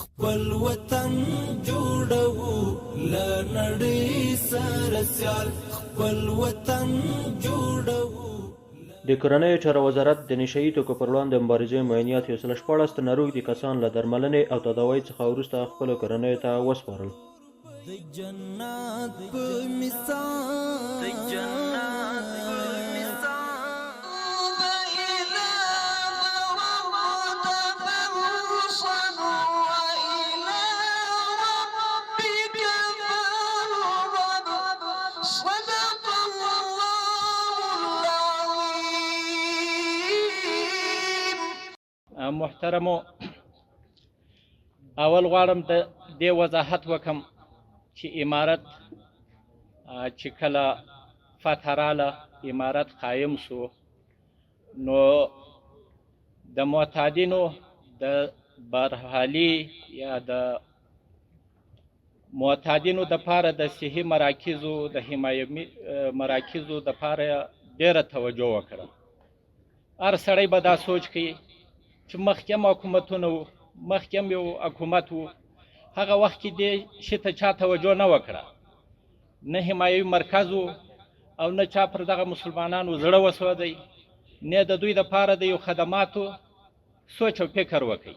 خپل وطن جوړو له نړۍ سره سیال، خپل وطن جوړو. د کورنیو چارو وزارت د نشه یي توکو پر وړاندې مبارزې معینیت 116 تنه روږدي کسان له درملنې او تداوۍ څخه وروسته خپلو کورنیو ته وسپارل. د جنت په مثال، د جنت په مثال. محترمو، اول غواړم د دې وضاحت وکم چې امارت چې کله فتح راله، امارت قایم سو، نو د معتادینو د برحالي یا د معتادینو د پاره د صحي مراکزو، د حمایوي مراکزو د پاره ډیره توجه وکړه. هر سړی به دا سوچ کوي چې مخکې هم حکومتونه وو، مخکې هم یو حکومت وو، هغه وخت کې دې شي ته چا توجه نه وکړه، نه حمایوي مرکز وو او نه چا پر دغه مسلمانانو زړه وسوځی، نه د دوی دپاره د یو خدماتو سوچ او فکر وکړي.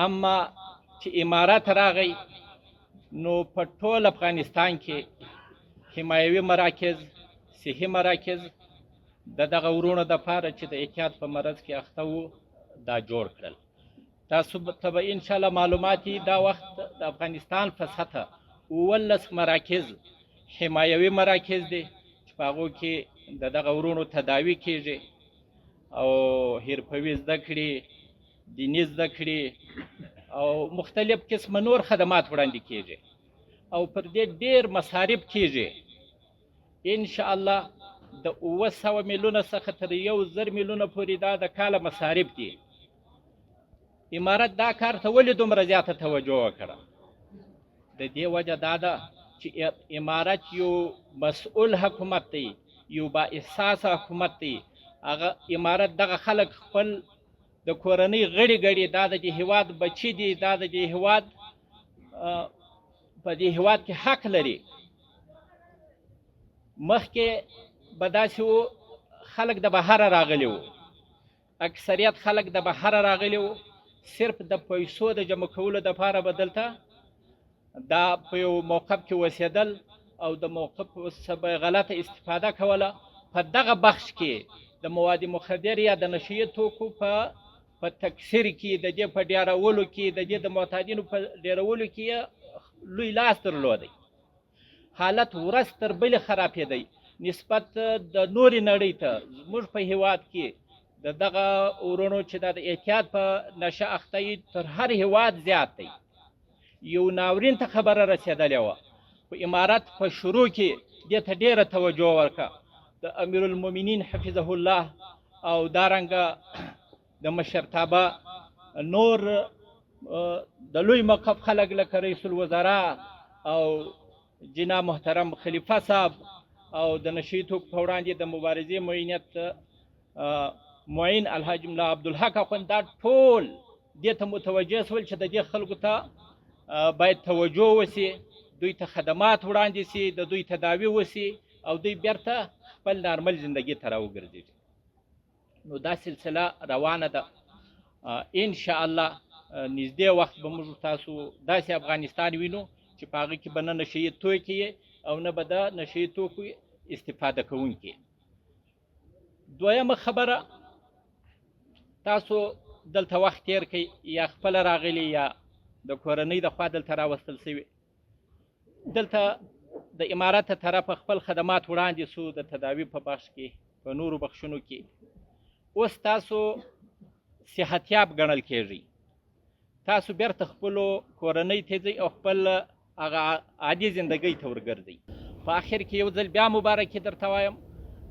اما چې امارت راغی، نو په ټول افغانستان کې حمایوي مراکز، صحي مراکز د دغه وروڼو دپاره چې د اعتیاد په مرض کې اخته وو، دا جوړ کړل. تاسو ته به انشاءالله معلومات، دا وخت د افغانستان په سطح 17 مراکز حمایوي مراکز دي چې په هغو کې د دغه وروڼو تداوي کیږي او حرفوي زده کړې، دیني زده کړې او مختلف قسمه نور خدمات وړاندې کیږي او پر دې ډیر مصارف کیږي. ان شاء الله د 700 میلیونه څخه تر 1000 میلیونه پورې دا د کاله مصارف دي. امارت دا کار ته ولې دومره زیاته توجه وکړه؟ د دې وجه دا ده چې امارت یو مسؤل حکومت دی، یو با احساسه حکومت دی. هغه امارت دغه خلک خپل د کورنۍ غړي ګڼي. دا د دې هیواد بچي دي، دا د دې هیواد په دې هیواد کې حق لري. مخکې به داسې وو، خلک د بهره راغلي وو، اکثریت خلک د بهره راغلي وو، صرف د پیسو د جمع کولو دپاره به دلته دا په یو موقف کې اوسېدل او د موقف څخه به غلطه استفاده کوله. په دغه بخش کې، د مواد مخدر یا د نشهیي توکو په تکثیر کې، د دې په ډیرولو کې، د دې د معتادینو په ډیرولو کې لوی لاس درلودی. حالت ورځ تر بلې خرابېدی. نسبت د نورې نړۍ ته زموږ په هیواد کې د دغه ورونو چې د اعتیاد په نشه اخته تر هر هیواد زیات دی. یو ناورین ته خبره رسېدلې وه، خو امارت په شروع کې دې ته ډېره توجه ورکړه. د امیر المؤمنین حفظه الله او دارنګه د مشرتابه نور د لوی موقف خلک لکه رئیس الوزرا او جناب محترم خلیفه صاحب او د نشهیي توکو په وړاندې د مبارزې معینیت معین الحاج ملا عبدالحق اخوند، دا ټول دې ته متوجه شول چې د دې خلکو ته باید توجه وشي، دوی ته خدمات وړاندې شي، د دوی تداوي وشي او دوی بیرته خپل نارمل زندگی ته راوګرځي. نو دا سلسله روانه ده. ان شاء الله نږدې وخت به موږ تاسو داسې افغانستان وینو چې په هغه کې به نه نشهیي توکي او نه به د نشهیي توکو استفاده کوونکي. دویمه خبره، تاسو دلته وخت تیر کړئ، یا خپله راغلي یا د کورنۍ د خوا دلته راوستل سوي، دلته د امارت طرفه خپل خدمات وړاندې سو، د تداوي په بخش کې، په نورو بخشونو کې. اوس تاسو صحتیاب ګڼل کیږئ. تاسو بیرته خپلو کورنۍ ته ځئ او خپل هغه عادي زندګۍ ته ورګرځئ. په آخر کې یو ځل بیا مبارکي درته وایم.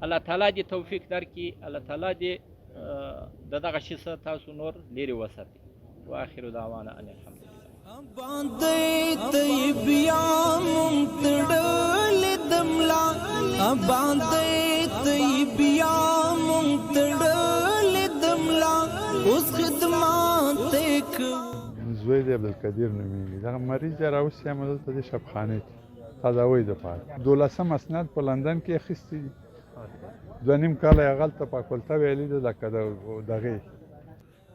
الله تعالی دې توفیق درکړي، الله تعالی دې د دغه شي څخه تاسو نور لیرې وساتي. واخر دعوانا ان الحمد لله. باندې ته بیا مونږ تړلې د ملا، باندې ته بیا مونږ تړلې د ملا، اوس خدمات کوو. زوی دی، عبدالقدیر نومېږي. دغه مریض یې راوستی یم دلته د شفخانې ته تداوۍ دپاره. دولسم اسناد په لندن کې اخیستي دي، 2.5 کاله یې هغلته فاکولته ویلې ده. لکه دغې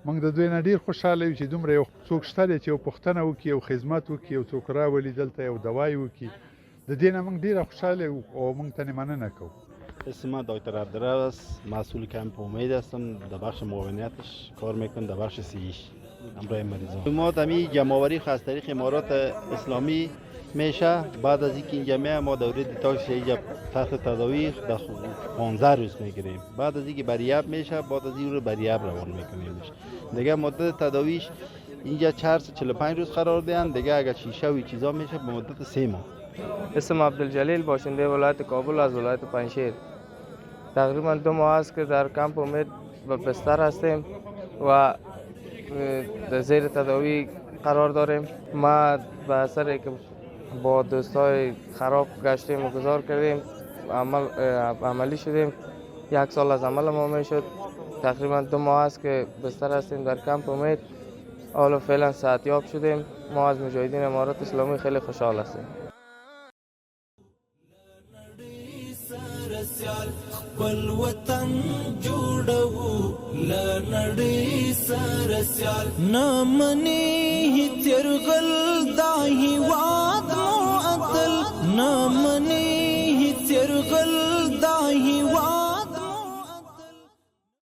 موږ د دوی نه ډېر خوشحاله یو چې دومره یو څوک شته دی چې یو پوښتنه وکړي، یو خدمت وکړي، یو څوک راولي دلته، یو دوای وکړي. د دې نه موږ ډېره خوشحاله یو او موږ ته مننه کوو. اسم من دکتر عبدالرب است، مسئول کمپ امید هستم، در بخش معاونیتش کار میکنم، در بخش سیش همراه مریضان. ما دمی جمع‌آوری خو از طریق امارات اسلامی میشه. بعد از اینکه اینجا میه، ما دوره detox اینجا تحت تداوی در 15 روز میگیریم. بعد از اینکه به rehab میشه، بعد از این رو به rehab روان میکنیم. دیگه مدت تداویش اینجا 45 روز قرار دهن. دیگه اگر شیشه و چیزا میشه، به مدت 3 ماه. اسم عبدالجلیل، باشنده ولایت کابل، از ولایت پنجشیر. تقریبا 2 ماه است که در کمپ امید به بستر هستیم و در زیر تداوی قرار داریم. ما به اثر که با دوستای خراب گشتیم و گذار کردیم، عملی شدیم. 1 سال از عمل ما می شد. تقریبا 2 ماه است که بستر هستیم در کمپ امید. حالا فعلا صحتیاب شدیم. ما از مجاهدین امارات اسلامی خیلی خوشحال هستیم. خپل وطن جوړو له نړۍ سره سیال، نه مني هیڅ یرغل دا هیواد مو اتل، نه مني.